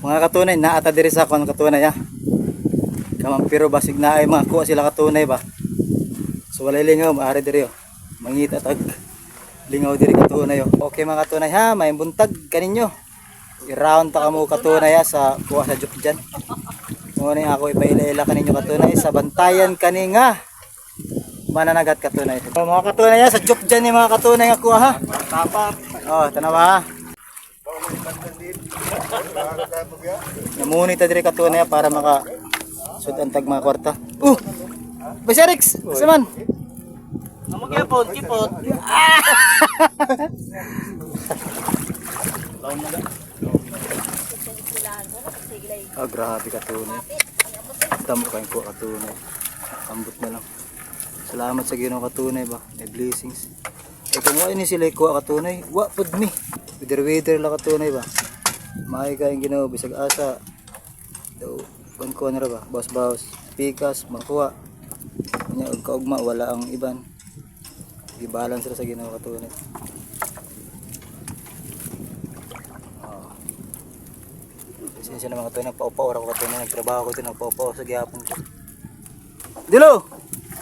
Mga katunay, naata diri sa kon katunay ha. Kamang pero basig na ay mga kuha sila katunay ba. So walay lingaw, maari diri oh. Mangita tag lingaw diri katunay oh. Okay mga katunay ha, may buntag kaninyo. I-round ta kamo katunay ha sa kuha sa Jukjan. Ngunit ako ipaila-ila kaninyo katunay sa bantayan kani nga mananagat katunay. Oh, mga katunay ha, sa Jukjan ni mga katunay nga kuha ha. Tapat. Oh, tanawa ha. Namuni ta diri katunay para maka sud tag mga kwarta. Boy Rex, asa man? Amo gyapon, kipot. Ah, grabe katunay. Damo kayong kuha katunay. Ambot na lang. Salamat sa Ginoo katunay ba. May blessings. Eh kung wa ni sila kuha katunay, wa pud mi. Wither-wither la katunay ba. Maay kayong Ginoo bisag asa. Daw kuan kuan ra ba. Bawas-bawas, pikas, makuha. Nya og kaugma wala ang iban. Gibalance ra sa Ginoo katunay. Pasensya na mga katunay, nagpaupaw ra ko katunay, nagtrabaho ko ito, nagpaupaw sa gihapon ko. Dilo!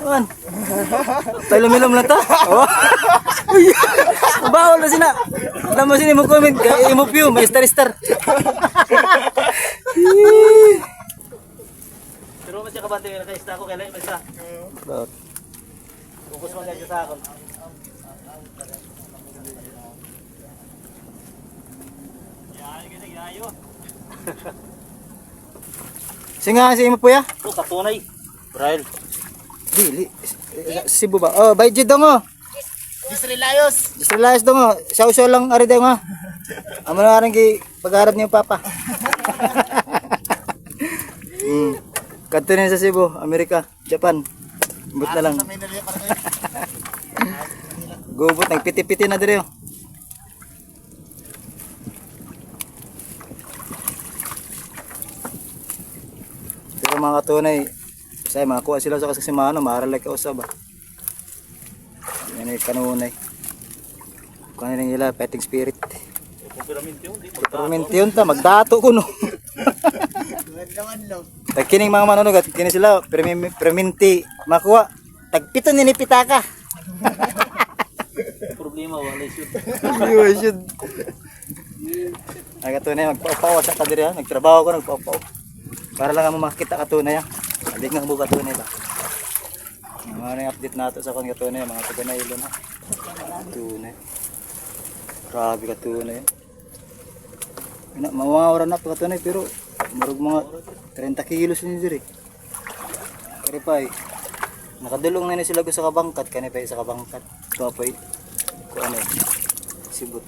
Aman! Tailom-ilom lang ta? Oh. Uy! Bawal na sina! Alam mo sino mo comment, kaya imo view, may star-star. Pero man siya kabante nga nakaista ko kay isa. Bakit? Focus man kayo sa akon. Yayo gini yayo. Singa si imo puya? Oh, katunay. Braille. Dili. Cebu ba? Oh, bay jid dong oh. Disrelayos. Just relax dong oh. Siyaw-siyaw lang ari dong ha. Amo na rin kay pag-arad niyo papa. Kadto na sa Cebu, Amerika, Japan. But na lang. Gubot, nagpiti-piti na dire oh. Pero mga katunay, say makakuha sila sa kasimano, maaral ka usab ba. Yan ay kanunay. Kanina nila fighting spirit. Peppermint yun ta, magdato ko no. Tag kining mga manonood at kini sila perminti makuha. Tagpito ni ni pitaka. Problema wala shoot. Uy, shoot. Ay katunay magpaupaw sa kadiri ha. Nagtrabaho ko nagpaupaw. Para lang mo makita katunay ha. Hindi nga mo katunay ba. Mga na yung update nato sa kon katunay mga taga na ha. Katunay. Grabe katunay. Ina mawawara na pa katunay pero murag mga 30 kilos ni diri. Kari pa eh. Nakadulong na ni sila sa kabangkat kani pa sa kabangkat. Papoy. Kuan eh. Sibot.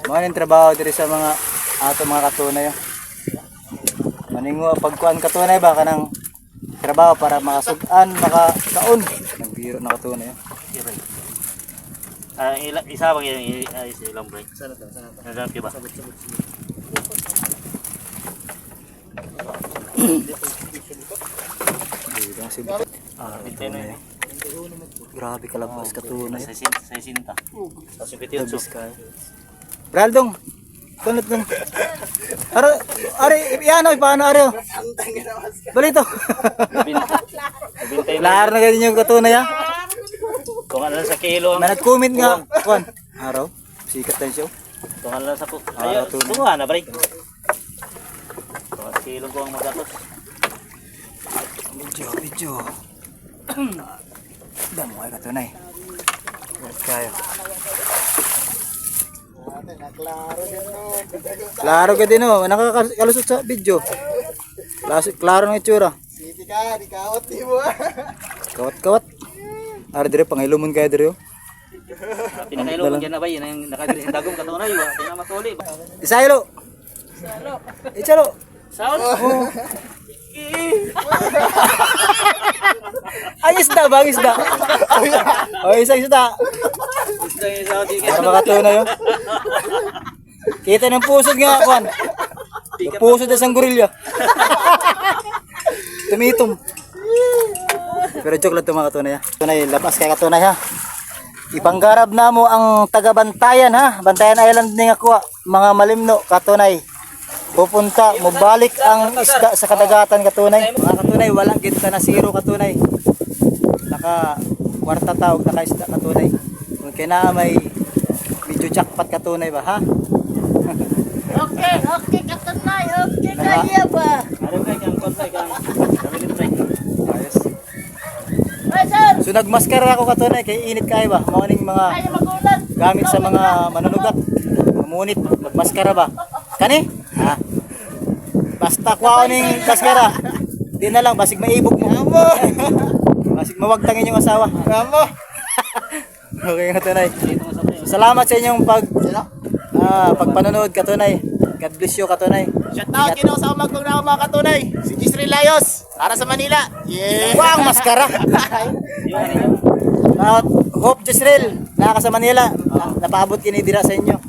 Mga ning trabaho diri sa mga ato mga katunay. Oh. Maningo pagkuan katunay ba kanang trabaho para makasug-an, makakaon. Nagbiro na katunay. Oh. Ah, ila, isa bang yung ay sa ilang break. Sana to, sana to. Nagampi ba? Dito ang sibot. Ah, katunay. Oh. Grabe kalabas katunay. Sa sin sa sinta. Sa 58. Labis ka. Braldong. Kunot dong. Are, are, yan o, paano are o? Balito. Bintay na. Lahar na ganyan yung katunay ha. Kung ano sa kilo ang May nag-comment nga. Kuan. Araw. Sikat na siya. Kung ano sa ko. Ah, Ayo, tunay. tunga na break. Kung sa kilo ko ang magatos. Video, video. Damo ay katunay. Ingat kayo. Klaro ka din oh. Nakakalusot sa video. Klaro, klaro ng itsura. City ka, di kawat di mo. Kawat kawat. Are dire pangilumon kayo dire oh. Pinakailo mo na ba yun ang nakadiri sa dagom katunay wa di na matuli. Isaylo. Isaylo. Sound. Oh. Ay, isda ba? Ang isda. Oh, isang isda. Gusto yung sound di Para makatunay oh. Kita ng pusod nga, Juan. Pusod na isang gorilya. Tumitom. Pero joke lang ito mga katunay ha. Tunay, labas kay katunay ha. Ipanggarab na mo ang taga-Bantayan ha. Bantayan Island ni nga kuha. Mga malimno, katunay. Pupunta, mubalik ang isda sa kadagatan, katunay. Mga katunay, walang gid ka na zero, katunay. Naka kwarta tawag naka isda, katunay. Kung kina may medyo jackpot, katunay ba ha? Okay, katunay. Okay, kaya ba? Ano kay kang kontay kang kami break. Ayos. Ay, sir! So nagmaskara ako, katunay, kay init kayo ba? Mao ning mga Ay, magulat! gamit sa mga manunugat. Mamunit, magmaskara ba? Kani? Ha? Basta kuha ning maskara. Di na lang, basig maibog mo. Basig mawagtang inyong asawa. Kamo. Okay, katunay. So, salamat sa inyong pagpanonood, katunay. God bless you, katunay. Shout out kino sa umagkong na mga katunay. Si Gisri Layos para sa Manila. Yeah. Wah, ang maskara. At Hope Jezreel, naa ka sa Manila. Napaabot kini dira sa inyo.